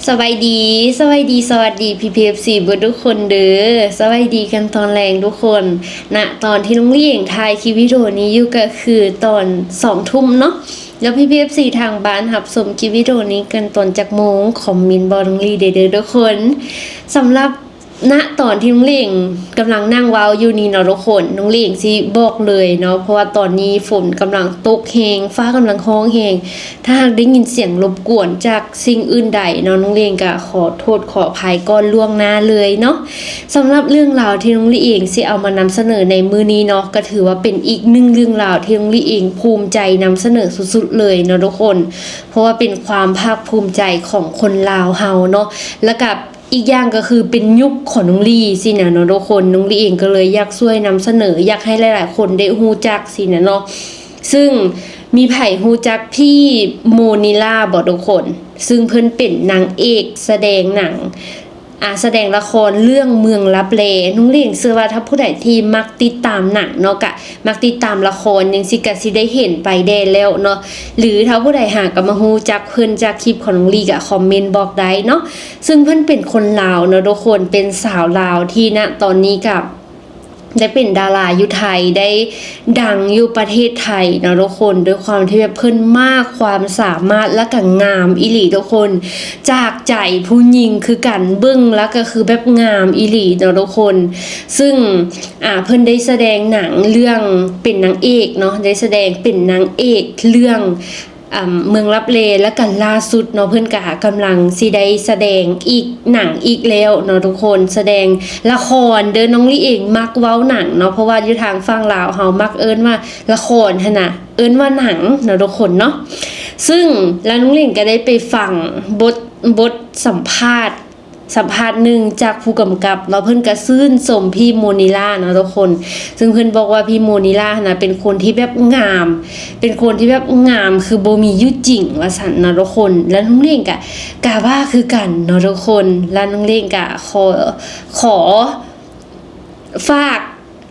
ສະບາຍດີ ສະບາຍດີ ສະຫວັດດີ ພີ່ໆ ເອັຟຊີ ເບິດທຸກຄົນເດີ. ສະບາຍດີກັນຕອນແລງທຸກຄົນ. ນະຕອນທີ່ນ້ອງລີເອງຖ່າຍຄລິບວິດີໂອນີ້ຢູ່ ກໍຄືຕອນສອງທຸ່ມເນາະ. ແລ້ວພີ່ໆ ເອັຟຊີ ທາງບ້ານຮັບຊົມຄລິບວິດີໂອນີ້ກັນຕອນຈັກໂມງ? ຄອມເມັນບອກນ້ອງລີໄດ້ເດີທຸກຄົນ. ສຳລັບນະຕອນທີ່ນ້ອງລີເອງກຳລັງນັ່ງເວົ້າຢູ່ນີ້ເນາະທຸກຄົນ, ນ້ອງລີເອງຊິບອກເລີຍເນາະ, ເພາະວ່າຕອນນີ້ຝົນກຳລັງຕົກແຮງ, ຟ້າກຳລັງຮ້ອງແຮງ. ຖ້າຫາກໄດ້ຍິນສຽງລົບກວນຈາກສິ່ງອື່ນໃດເນາະ, ນ້ອງລີເອງກໍຂໍໂທດຂໍອະໄພກ່ອນລ່ວງໜ້າເລີຍເນາະ. ສຳລັບເລື່ອງລາວທີ່ນ້ອງລີເອງຊິເອົາມານຳສະເໜີໃນມື້ນີ້ເນາະ, ກໍຖືວ່າເປັນອີກໜຶ່ງເລື່ອງລາວທີ່ນ້ອງລີເອງພູມໃຈນຳສະເໜີສຸດໆ ເລີຍເນາະທຸກຄົນ, ເພາະວ່າເປັນຄວາມພາກພູມໃຈຂອງຄົນລາວເຮົາເນາະ, ແລ້ວກໍ ອີກຢ່າງກໍຄືເປັນຍຸກຂອງນ້ອງລີຊີ້ນະເນາະທຸກຄົນ. ນ້ອງລີເອງກໍເລີຍຢາກຊ່ວຍນຳສະເໜີ, ຢາກໃຫ້ຫຼາຍໆຄົນໄດ້ຮູ້ຈັກຊີ້ນະເນາະ. ຊຶ່ງມີໃຜຮູ້ຈັກພີ່ໂມນີລາບໍ່ທຸກຄົນ? ຊຶ່ງເພິ່ນເປັນນາງເອກສະແດງໜັງ ອາ ສະແດງລະຄອນເລື່ອງເມືອງລັບແລ. ນ້ອງລີເອງເຊື່ອວ່າຖ້າຜູ້ໃດທີ່ມັກຕິດຕາມໜັງເນາະ ກະ ມັກຕິດຕາມລະຄອນຈັ່ງຊີ້ ກະຊິໄດ້ເຫັນໄປແດ່ແລ້ວເນາະ, ຫຼືຖ້າຜູ້ໃດຫາກະມາຮູ້ຈັກເພິ່ນຈາກຄລິບຂອງນ້ອງລີ ກະຄອມເມັນບອກໄດ້ເນາະ. ຊຶ່ງເພິ່ນເປັນຄົນລາວເນາະທຸກຄົນ, ເປັນສາວລາວທີ່ນະຕອນນີ້ກະໄດ້ເປັນດາລາຢູ່ໄທ, ໄດ້ດັງຢູ່ປະເທດໄທເນາະທຸກຄົນ, ດ້ວຍຄວາມທີ່ແບບເພິ່ນມາກຄວາມສາມາດ ແລະກະງາມອີ່ຫຼີທຸກຄົນ. ຈາກໃຈຜູ້ຍິງຄືກັນ, ເບິ່ງແລ້ວກໍຄືແບບງາມອີ່ຫຼີເນາະທຸກຄົນ. ຊຶ່ງ ອາ ເພິ່ນໄດ້ສະແດງໜັງເລື່ອງເປັນນາງເອກເນາະ, ໄດ້ສະແດງເປັນນາງເອກເລື່ອງ ອາ ເມືອງລັບແລ, ແລ້ວກໍລ່າສຸດເນາະ ເພິ່ນກໍກຳລັງຊິໄດ້ສະແດງອີກ ໜັງອີກແລ້ວເນາະທຸກຄົນ, ສະແດງລະຄອນເດີ. ນ້ອງລີເອງມັກເວົ້າໜັງເນາະ, ເພາະວ່າຢູ່ທາງຝັ່ງລາວເຮົາມັກເອີ້ນວ່າລະຄອນຫັ້ນນະ, ເອີ້ນວ່າໜັງເນາະທຸກຄົນເນາະ. ຊຶ່ງ ແລ້ວນ້ອງລີເອງກໍໄດ້ໄປຟັງບົດ ບົດສຳພາດ ສຳພາດໜຶ່ງຈາກຜູ້ກຳກັບເນາະ, ເພິ່ນກໍຊື່ນຊົມພີ່ໂມນີລາເນາະທຸກຄົນ. ຊຶ່ງເພິ່ນບອກວ່າພີ່ໂມນີລາຫັ້ນນະເປັນຄົນທີ່ແບບງາມ, ເປັນຄົນທີ່ແບບງາມຄືບໍ່ມີຢູ່ຈິງວ່າຊັ້ນເນາະທຸກຄົນ. ແລ້ວນ້ອງເລງກໍ ກໍວ່າຄືກັນເນາະທຸກຄົນ. ແລ້ວນ້ອງເລງກໍຂໍ ຂໍຝາກ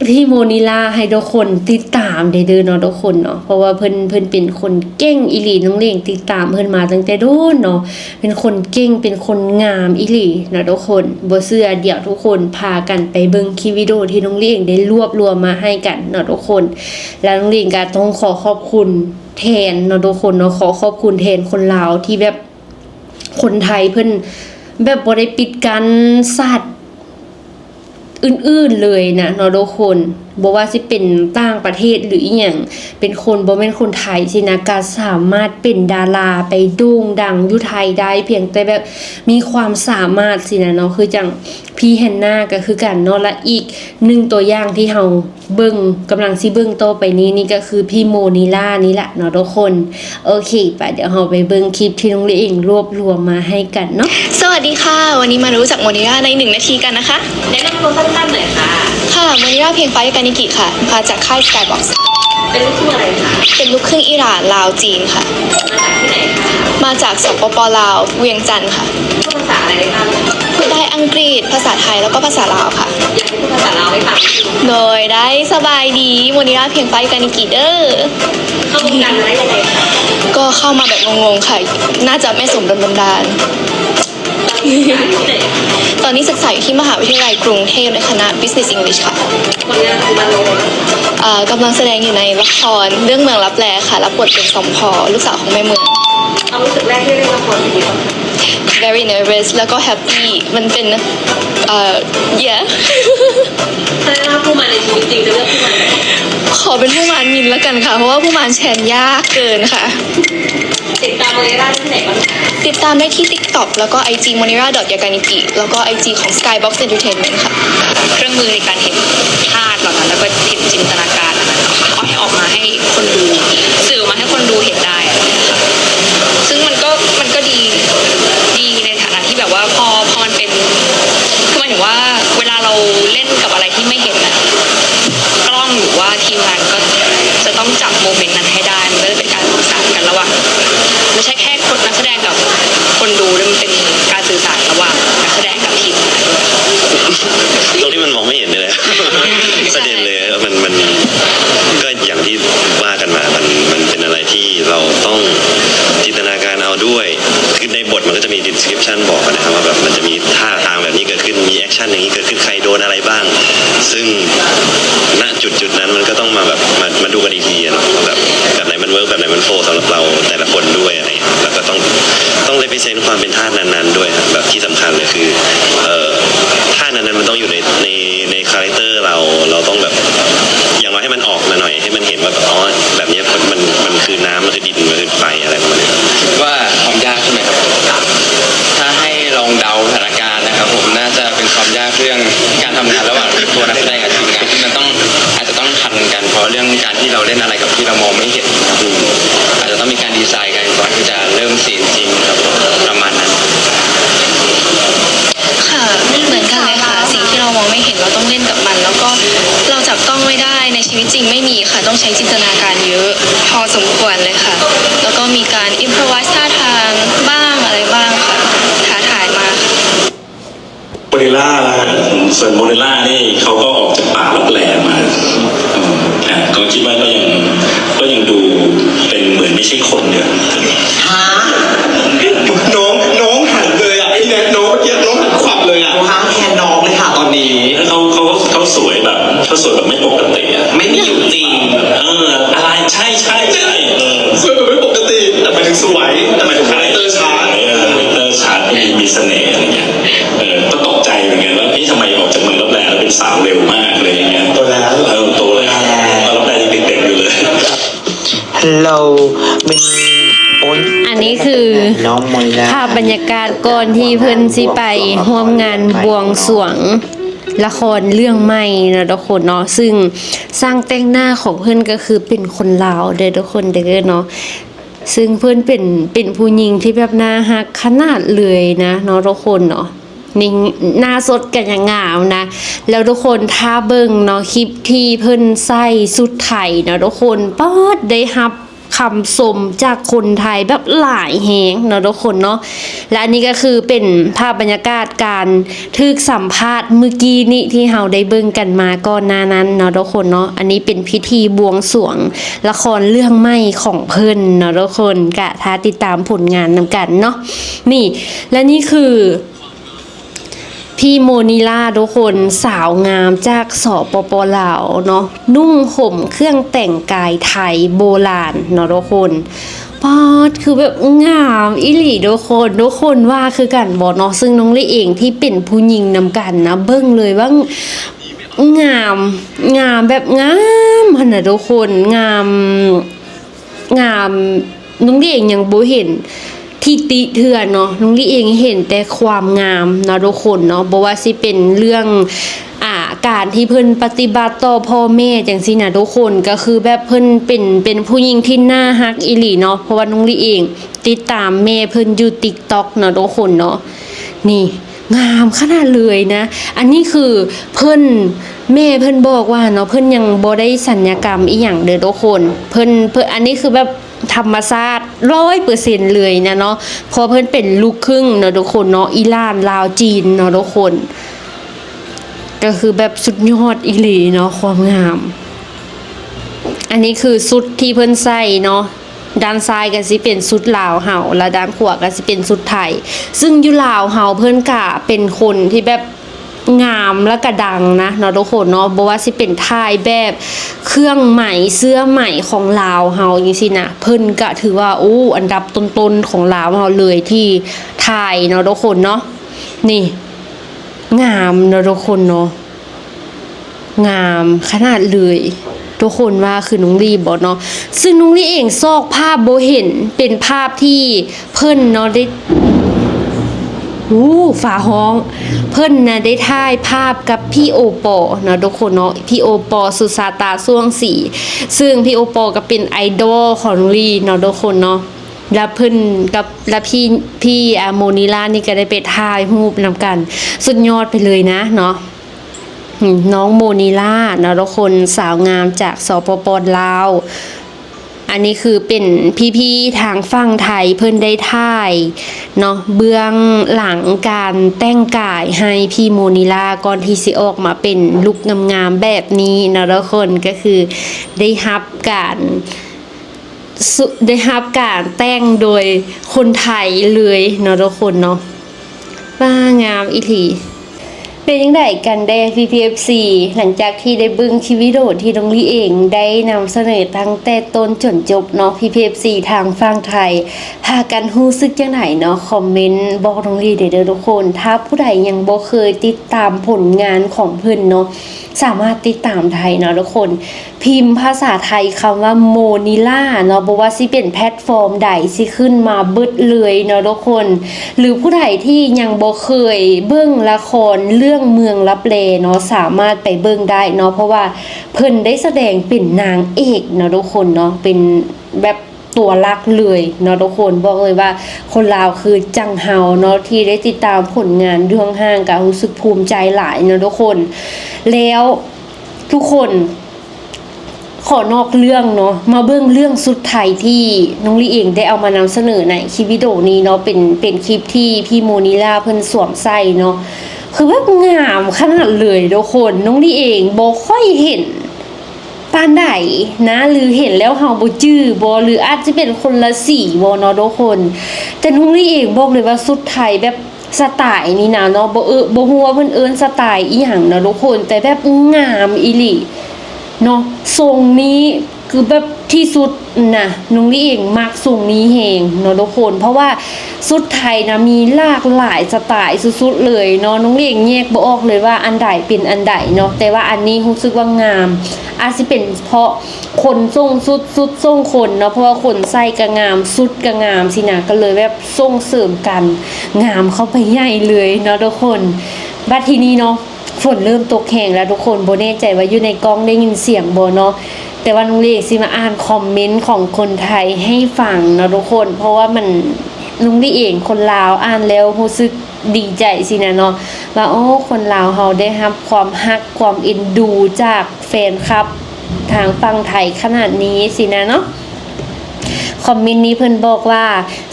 ພີ່ໂມນີລາໃຫ້ທຸກຄົນຕິດຕາມໄດ້ເດີເນາະທຸກຄົນເນາະ, ເພາະວ່າເພິ່ນ ເພິ່ນເປັນຄົນເກັ່ງອີ່ຫຼີ. ນ້ອງເລງຕິດຕາມເພິ່ນມາຕັ້ງແຕ່ດົນເນາະ, ເປັນຄົນເກັ່ງ ເປັນຄົນງາມອີ່ຫຼີເນາະທຸກຄົນ. ບໍ່ເຊື່ອ ດຽວທຸກຄົນພາກັນໄປເບິ່ງຄລິບວິດີໂອທີ່ນ້ອງເລງໄດ້ລວບລວມມາໃຫ້ກັນເນາະທຸກຄົນ. ແລ້ວນ້ອງເລງກໍຕ້ອງຂໍຂອບຄຸນແທນເນາະທຸກຄົນເນາະ, ຂໍຂອບຄຸນແທນຄົນລາວທີ່ແບບ ຄົນໄທເພິ່ນແບບບໍ່ໄດ້ປິດກັ້ນສັດອື່ນໆເລີຍນະເນາະທຸກຄົນ, ບໍ່ວ່າຊິເປັນຕ່າງປະເທດ ຫຼື ອີ່ຫຍັງ, ເປັນຄົນ ບໍ່ແມ່ນຄົນໄທຊີ້ນະ ກໍສາມາດເປັນດາລາໄປໂດ່ງດັງຢູ່ໄທໄດ້ ພຽງແຕ່ແບບມີຄວາມສາມາດຊີ້ນະເນາະ. ຄືຈັ່ງພີ່ແຮນນາກໍຄືກັນເນາະ, ແລະ ອີກໜຶ່ງຕົວຢ່າງທີ່ເຮົາ ເບິ່ງ ກຳລັງຊິເບິ່ງຕໍ່ໄປນີ້ ນີ້ກໍຄືພີ່ໂມນີລານີ້ລະເນາະທຸກຄົນ. ໂອເຄ ໄປ ດຽວເຮົາໄປເບິ່ງຄລິບທີ່ນ້ອງເລງລວບລວມມາໃຫ້ກັນເນາະ. สวัสดีค่ะ วันนี้มารู้จักโมนิราในหนึ่งนาทีกันนะคะ แนะนำตัวสั้นๆหน่อยค่ะ ค่ะ โมนิรา เพียงฟ้า ยากานิกิ ค่ะ มาจากค่าย Skybox เป็นลูกครึ่งอะไรคะ เป็นลูกครึ่งอิหร่านลาวจีนค่ะ มาจากที่ไหนคะ มาจาก สปป ลาว เวียงจันทน์ค่ะ พูดภาษาอะไรได้บ้าง พูดได้อังกฤษ ภาษาไทย แล้วก็ภาษาลาวค่ะ อยากให้พูดภาษาลาวให้ฟัง โดย ได้ สบายดี โมนิรา เพียงฟ้า ยากานิกิ เด้อ เข้าวงการมาได้ยังไงคะ ก็เข้ามาแบบงงๆค่ะ น่าจะแม่สมโดนบันดาล ตอนนี้ศึกษาอยู่ที่ไหน ตอนนี้ศึกษาอยู่ที่มหาวิทยาลัยกรุงเทพฯ ในคณะ Business English ค่ะ ผลงานปัจจุบันเป็นไงบ้าง เอ่อ กำลังแสดงอยู่ในละครเรื่องเมืองลับแลค่ะ รับบทเป็นสมภ ลูกสาวของแม่เมือง ความรู้สึกแรกที่เล่นละครเป็นไงบ้างคะ very nervous แล้วก็ happy มันเป็น เอ่อ yeah ถ้าได้เลือกผู้มารในชีวิตจริงจะเลือกผู้มารไหน ขอเป็นผู้มารมินแล้วกันค่ะ เพราะว่าผู้มารแชนยากเกินค่ะ ติดตามโมนิราได้ที่ไหนบ้างคะ ติดตามได้ที่ TikTok แล้วก็ IG โมนิรา ดอท ยากานิกิ แล้วก็ IG ของ Skybox Entertainment ค่ะ เครื่องมือในการเห็นภาพเหล่านั้น แล้วก็เห็นจินตนาการอันนั้นนะคะ เอาให้ออกมาให้คนดู สื่อออกมาให้คนดูเห็นได้ ซึ่งมันก็ มันก็ดี ดีในฐานะที่แบบว่าพอ พอมันเป็น คือหมายถึงว่าเวลาเราเล่นกับอะไรที่ไม่เห็นน่ะ กล้องหรือว่าทีมงานก็จะต้องจับโมเมนต์นั้นให้ได้ มันก็จะเป็นการสื่อสารกันระหว่าง ไม่ใช่แค่คน นักแสดงกับคนดูด้วย มันเป็นการสื่อสารระหว่างนักแสดงกับทีมงานด้วย ตรงที่มันมองไม่เห็นนี่แหละ ประเด็นเลย มัน มัน ก็อย่างที่ว่ากันมา จุดๆ นั้นมันก็ต้องมาแบบ มา มาดูกันอีกทีอะเนาะ แบบ แบบไหนมันเวิร์ก แบบไหนมันโฟลว์สำหรับเราแต่ละคนด้วย อะไรเงี้ย แล้วก็ต้อง ต้อง represent ความเป็นธาตุนั้นๆ ด้วยครับ แบบที่สำคัญเลยคือ เอ่อ ธาตุนั้นๆ มันต้องอยู่ใน ใน ในคาแรคเตอร์เรา เราต้องแบบ อย่างน้อยให้มันออกมาหน่อย ให้มันเห็นว่าแบบ อ๋อ แบบเนี้ยมัน มัน มันคือน้ำ มันคือดิน มันคือไฟ อะไรประมาณเนี้ย คิดว่าความยากใช่ไหมครับ ถ้าให้ลองเดาสถานการณ์นะครับผม น่าจะเป็นความยากเรื่องการทำงานระหว่างตัวนักแสดงกับทีมงาน ที่มันต้อง อาจจะต้องทันกัน เพราะเรื่องการที่เราเล่นอะไรกับที่เรามองไม่เห็นครับ อาจจะต้องมีการดีไซน์กันก่อนที่จะเริ่มซีนจริงครับ ประมาณนั้น ค่ะ เหมือนกันเลยค่ะ สิ่งที่เรามองไม่เห็นเราต้องเล่นกับมัน แล้วก็เราจับต้องไม่ได้ ในชีวิตจริงไม่มีค่ะ ต้องใช้จินตนาการเยอะพอสมควรเลยค่ะ แล้วก็มีการ improvise ท่าทางบ้างอะไรบ้างค่ะ ท้าทายมากค่ะ โมเนล่าล่ะฮะ ส่วนโมเนล่านี่เขาก็ออกจากป่าลับแลมาเอออ่ะก็คิดว่าก็ยัง ก็ยังดูเป็นเหมือนไม่ใช่คนอยู่ ฮะน้องน้องหันเลยอ่ะพี่แนทน้องเมื่อกี้น้องหันขวับเลยอ่ะ ห้ามแทนน้องเลยค่ะตอนนี้ แล้วเขาเขาเขาสวยแบบเขาสวยแบบไม่ปกติอ่ะ ไม่มีอยู่จริง เอออะไรใช่ใช่ใช่เออ สวยแบบไม่ปกติ แต่หมายถึงสวยแต่หมายถึงคาแรคเตอร์ชัดเออคาแรคเตอร์ชัดมีมีเสน่ห์อะไรเงี้ยเออก็ตกใจเหมือนกันว่าเอ๊ะทำไมออกจากเมืองลับแลแล้วเป็นสาวเร็วมากอะไรอย่างเงี้ย โตแล้ว เออโตแล้วตอนลับแลยังเด็กๆอยู่เลย ฮัลโหลมันโอ๊ย อันนี้คือ น้องมอยล่า ภาพบรรยากาศก่อนที่เพิ่นสิไปร่วมงานบวงสรวงละครเรื่องใหม่เนาะทุกคนเนาะ ซึ่งช่างแต่งหน้าของเพิ่นก็คือเป็นคนลาวเด้อทุกคนเด้อเนาะ ซึ่งเพิ่นเป็น เป็นผู้หญิงที่แบบน่าฮักขนาดเลยนะเนาะทุกคนเนาะ นี่หน้าสดก็ยังงามนะ แล้วทุกคนถ้าเบิ่งเนาะคลิปที่เพิ่นใส่ชุดไทยเนาะทุกคน ป๊าด ได้รับ คำชมจากคนไทยแบบหลายแฮงเนาะทุกคนเนาะ และอันนี้ก็คือเป็นภาพบรรยากาศการถูกสัมภาษณ์เมื่อกี้นี้ที่เราได้เบิ่งกันมาก่อนหน้านั้นเนาะทุกคนเนาะ อันนี้เป็นพิธีบวงสรวงละครเรื่องใหม่ของเพิ่นเนาะทุกคน ก็ถ้าติดตามผลงานนำกันเนาะ นี่ และนี่คือ พี่โมนิลาทุกคน สาวงามจาก สปป ลาวเนาะ นุ่งห่มเครื่องแต่งกายไทยโบราณเนาะทุกคน ป๊าด คือแบบงามอีหลีทุกคน ทุกคนว่าคือกันบ่เนาะ ซึ่งน้องลิเองที่เป็นผู้หญิงนำกันนะ เบิ่งเลยว่างาม งามแบบงามหั่นน่ะทุกคน งาม งาม น้องลิเองยังบ่เห็นทิฏฐิเทื่อเนาะ น้องลิเองเห็นแต่ความงามเนาะทุกคนเนาะ บ่ว่าสิเป็นเรื่อง อ่า การที่เพิ่นปฏิบัติต่อพ่อแม่จั่งซี้นะทุกคน ก็คือแบบเพิ่นเป็น เป็นผู้หญิงที่น่าฮักอีหลีเนาะ เพราะว่าน้องลิเองติดตามแม่เพิ่นอยู่ TikTok เนาะทุกคนเนาะ นี่ งามขนาดเลยนะ อันนี้คือเพิ่น แม่เพิ่นบอกว่าเนาะ เพิ่นยังบ่ได้ศัลยกรรมอีหยังเด้อทุกคน เพิ่น เพิ่น อันนี้คือแบบธรรมชาติร้อยเปอร์เซ็นต์เลยนะเนาะ เพราะเพิ่นเป็นลูกครึ่งเนาะทุกคนเนาะ อีหล่านลาวจีนเนาะทุกคน ก็คือแบบสุดยอดอีหลีเนาะ ความงาม อันนี้คือชุดที่เพิ่นใส่เนาะ ด้านซ้ายก็สิเป็นชุดลาวเฮา และด้านขวาก็สิเป็นชุดไทย ซึ่งอยู่ลาวเฮาเพิ่นก็เป็นคนที่แบบงามและก็ดังนะเนาะทุกคนเนาะ บ่ว่าสิเป็นถ่ายแบบเครื่องไหม เสื้อไหมของลาวเฮาจั่งซี้นะ เพิ่นก็ถือว่า โอ้ อันดับต้นๆของลาวเฮาเลยที่ถ่ายเนาะทุกคนเนาะ นี่ งามเนาะทุกคนเนาะ งามขนาดเลย ทุกคนว่าคือน้องลี่บ่เนาะ ซึ่งน้องลี่เองซอกภาพบ่เห็น เป็นภาพที่เพิ่นเนาะได้ อู้ ฟ้าฮ้อง เพิ่นน่ะได้ถ่ายภาพกับพี่โอปอเนาะทุกคนเนาะ พี่โอปอ สุชาตา ช่วงศรี ซึ่งพี่โอปอก็เป็นไอดอลของน้องลี่เนาะทุกคนเนาะ แล้วเพิ่นกับ แล้วพี่ พี่ อ่า โมนิลานี่ก็ได้ไปถ่ายรูปนำกัน สุดยอดไปเลยนะเนาะ อืม น้องโมนิลาเนาะทุกคน สาวงามจาก สปป ลาว อันนี้คือเป็นพี่ๆ ทางฝั่งไทยเพิ่นได้ถ่ายเนาะ เบื้องหลังการแต่งกายให้พี่โมนิลา ก่อนที่สิออกมาเป็นลุกงามๆ แบบนี้เนาะทุกคน ก็คือได้รับการ สุ ได้รับการแต่งโดยคนไทยเลยเนาะทุกคนเนาะ ว้า งามอีหลี ເປັນຈັ່ງໃດກັນແດ່ ພີ່ໆ ເອັຟຊີ? ຫຼັງຈາກທີ່ໄດ້ເບິ່ງຄລິບວິດີໂອທີ່ນ້ອງລີເອງໄດ້ນຳສະເໜີຕັ້ງແຕ່ຕົ້ນຈົນຈົບເນາະ ພີ່ໆ ເອັຟຊີ ທາງຝັ່ງໄທ ພາກັນຮູ້ສຶກຈັ່ງໃດເນາະ? ຄອມເມັນບອກນ້ອງລີໄດ້ເດີທຸກຄົນ. ຖ້າຜູ້ໃດຍັງບໍ່ເຄີຍຕິດຕາມຜົນງານຂອງເພິ່ນເນາະ ສາມາດຕິດຕາມໄດ້ເນາະທຸກຄົນ. ພິມພາສາໄທຄຳວ່າໂມນີລາເນາະ, ບໍ່ວ່າຊິເປັນແພລດຟອມໃດ ຊິຂຶ້ນມາເບິດເລີຍເນາະທຸກຄົນ. ຫຼືຜູ້ໃດທີ່ຍັງບໍ່ເຄີຍເບິ່ງລະຄອນເລື່ອງເມືອງລັບແລເນາະ ສາມາດໄປເບິ່ງໄດ້ເນາະ, ເພາະວ່າເພິ່ນໄດ້ສະແດງເປັນນາງເອກເນາະທຸກຄົນເນາະ, ເປັນແບບ ຕົວຫຼັກເລີຍເນາະທຸກຄົນ. ບອກເລີຍວ່າຄົນລາວຄືຈັ່ງເຮົາເນາະ ທີ່ໄດ້ຕິດຕາມຜົນງານຢູ່ຫ່າງໆ ກໍຮູ້ສຶກພູມໃຈຫຼາຍເນາະທຸກຄົນ. ແລ້ວທຸກຄົນ ຂໍນອກເລື່ອງເນາະ ມາເບິ່ງເລື່ອງຊຸດໄທທີ່ນ້ອງລີເອງໄດ້ເອົາມານຳສະເໜີໃນຄລິບວິດີໂອນີ້ເນາະ. ເປັນ ເປັນຄລິບທີ່ພີ່ໂມນີລາເພິ່ນສວມໃສ່ເນາະ, ຄືແບບງາມຂະໜາດເລີຍທຸກຄົນ. ນ້ອງລີເອງບໍ່ຄ່ອຍເຫັນ ປານໃດນະ ຫຼືເຫັນແລ້ວເຮົາບໍ່ຈື່ບໍ່ ຫຼືອາດຈະເປັນຄົນລະສີບໍ່ເນາະທຸກຄົນ. ແຕ່ນ້ອງລີເອງບອກເລີຍວ່າຊຸດໄທແບບສະໄຕນີ້ນະເນາະ ບໍ່ເອີ ບໍ່ຮູ້ວ່າເພິ່ນເອີ້ນສະໄຕອີ່ຫຍັງເນາະທຸກຄົນ, ແຕ່ແບບງາມອີ່ຫຼີເນາະ. ຊົງນີ້ຄືແບບທີ່ສຸດນະ, ນ້ອງລີເອງມັກຊົງນີ້ແຮງເນາະທຸກຄົນ, ເພາະວ່າຊຸດໄທນະມີຫຼາກຫຼາຍສະໄຕສຸດໆເລີຍເນາະ. ນ້ອງລີເອງແຍກບໍ່ອອກເລີຍວ່າອັນໃດເປັນອັນໃດເນາະ, ແຕ່ວ່າອັນນີ້ຮູ້ສຶກວ່າງາມ. ອາດຊິເປັນເພາະຄົນຊົງຊຸດ ຊຸດຊົງຄົນເນາະ, ເພາະວ່າຄົນໃສ່ກໍງາມ ຊຸດກໍງາມຊີ້ນະ, ກໍເລີຍແບບສົ່ງເສີມກັນ ງາມເຂົ້າໄປໃຫຍ່ເລີຍເນາະທຸກຄົນ. ບັດທີນີ້ເນາະ ຝົນເລີ່ມຕົກແຮງແລ້ວທຸກຄົນ, ບໍ່ແນ່ໃຈວ່າຢູ່ໃນກ້ອງໄດ້ຍິນສຽງບໍ່ເນາະ, ແຕ່ວ່ານ້ອງລີເອງຊິມາອ່ານຄອມເມັນຂອງຄົນໄທໃຫ້ຟັງເນາະທຸກຄົນ, ເພາະວ່າມັນ ນ້ອງລີເອງ ຄົນລາວ ອ່ານແລ້ວຮູ້ສຶກ ດີໃຈຊີ້ນະເນາະ ວ່າ ໂອ້ ຄົນລາວເຮົາໄດ້ຮັບຄວາມຮັກຄວາມເອັນດູຈາກແຟນຄລັບທາງຝັ່ງໄທຂະໜາດນີ້ຊີ້ນະເນາະ. ຄອມເມັນນີ້ເພິ່ນບອກວ່າ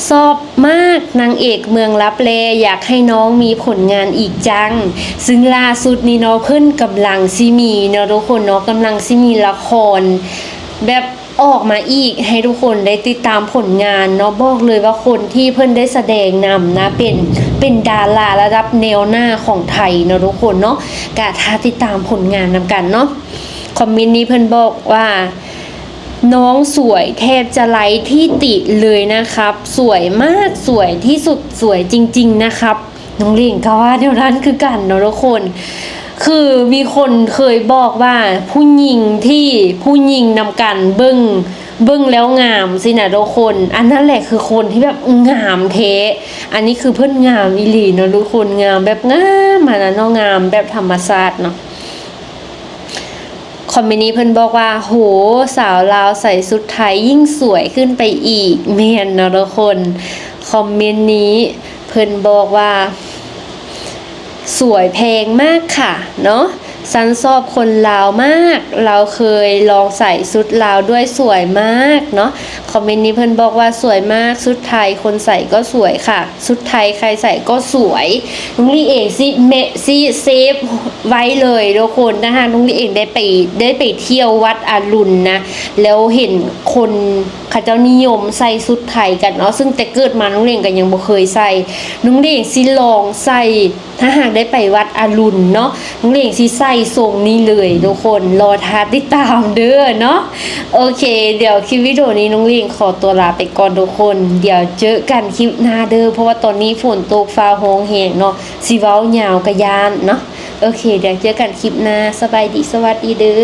ຊອບມາກນາງເອກເມືອງລັບແລ ຢາກໃຫ້ນ້ອງມີຜົນງານອີກຈັງ. ຊຶ່ງລ່າສຸດນີ້ເນາະ ເພິ່ນກຳລັງຊິມີເນາະທຸກຄົນເນາະ, ກຳລັງຊິມີລະຄອນແບບ ອອກມາອີກໃຫ້ທຸກຄົນໄດ້ຕິດຕາມຜົນງານເນາະ. ບອກເລີຍວ່າຄົນທີ່ເພິ່ນໄດ້ສະແດງນຳນະ ເປັນ ເປັນດາລາລະດັບແນວໜ້າຂອງໄທເນາະທຸກຄົນເນາະ, ກະຖ້າຕິດຕາມຜົນງານນຳກັນເນາະ. ຄອມເມັນນີ້ເພິ່ນບອກວ່າ ນ້องสวยแทบจะไร้ที่ติเลยนะครับ สวยมาก สวยที่สุด สวยจริงๆ นะครับ ນ້ອງເຫຼັງກໍວ່າແນວນັ້ນຄືກັນເນາະທຸກຄົນ. ຄືມີຄົນເຄີຍບອກວ່າ ຜູ້ຍິງທີ່ຜູ້ຍິງນຳກັນເບິ່ງ ເບິ່ງແລ້ວງາມຊີ້ນະທຸກຄົນ, ອັນນັ້ນແຫຼະຄືຄົນທີ່ແບບງາມແທ້. ອັນນີ້ຄືເພິ່ນງາມອີ່ຫຼີເນາະທຸກຄົນ, ງາມແບບງາມຫັ້ນນະເນາະ, ງາມແບບທຳມະຊາດເນາະ. ຄອມເມັນນີ້ເພິ່ນບອກວ່າ ໂຫ ສາວລາວໃສ່ຊຸດໄທຍິ່ງສວຍຂຶ້ນໄປອີກ. ແມ່ນເນາະທຸກຄົນ. ຄອມເມັນນີ້ເພິ່ນບອກວ່າ ສວຍແພງມາກຄ່ະເນາະ, ສັນຊອບຄົນລາວມາກ, ລາວເຄີຍລອງໃສ່ຊຸດລາວດ້ວຍ ສວຍມາກເນາະ. ຄອມເມັນນີ້ເພິ່ນບອກວ່າ ສວຍມາກ, ຊຸດໄທຄົນໃສ່ກໍສວຍຄ່ະ. ຊຸດໄທໃຄໃສ່ກໍສວຍ. ນ້ອງລີເອງຊິແມະ ຊິເຊບໄວ້ເລີຍທຸກຄົນ. ຖ້າຫາກນ້ອງລີເອງໄດ້ໄປ ໄດ້ໄປທ່ຽວວັດອາລຸນນະ ແລ້ວເຫັນຄົນເຂົາເຈົ້ານິຍົມໃສ່ຊຸດໄທກັນເນາະ, ຊຶ່ງແຕ່ເກີດມານ້ອງເຫຼັງກໍຍັງບໍ່ເຄີຍໃສ່. ນ້ອງເຫຼັງຊິລອງໃສ່ ຖ້າຫາກໄດ້ໄປວັດອາລຸນເນາະ, ນ້ອງເຫຼັງຊິໃສ່ຊົງນີ້ເລີຍທຸກຄົນ. ລໍຖ້າຕິດຕາມເດີເນາະ. ໂອເຄ ດຽວຄລິບວິດີໂອນີ້ນ້ອງເຫຼັງຂໍຕົວລາໄປກ່ອນທຸກຄົນ. ດຽວເຈີກັນຄລິບໜ້າເດີ, ເພາະວ່າຕອນນີ້ຝົນຕົກຟ້າຮ້ອງແຮງເນາະ, ຊິເວົ້າຍາວກໍຢ້ານເນາະ. ໂອເຄ ດຽວເຈີກັນຄລິບໜ້າ. ສະບາຍດີ ສະຫວັດດີເດີ.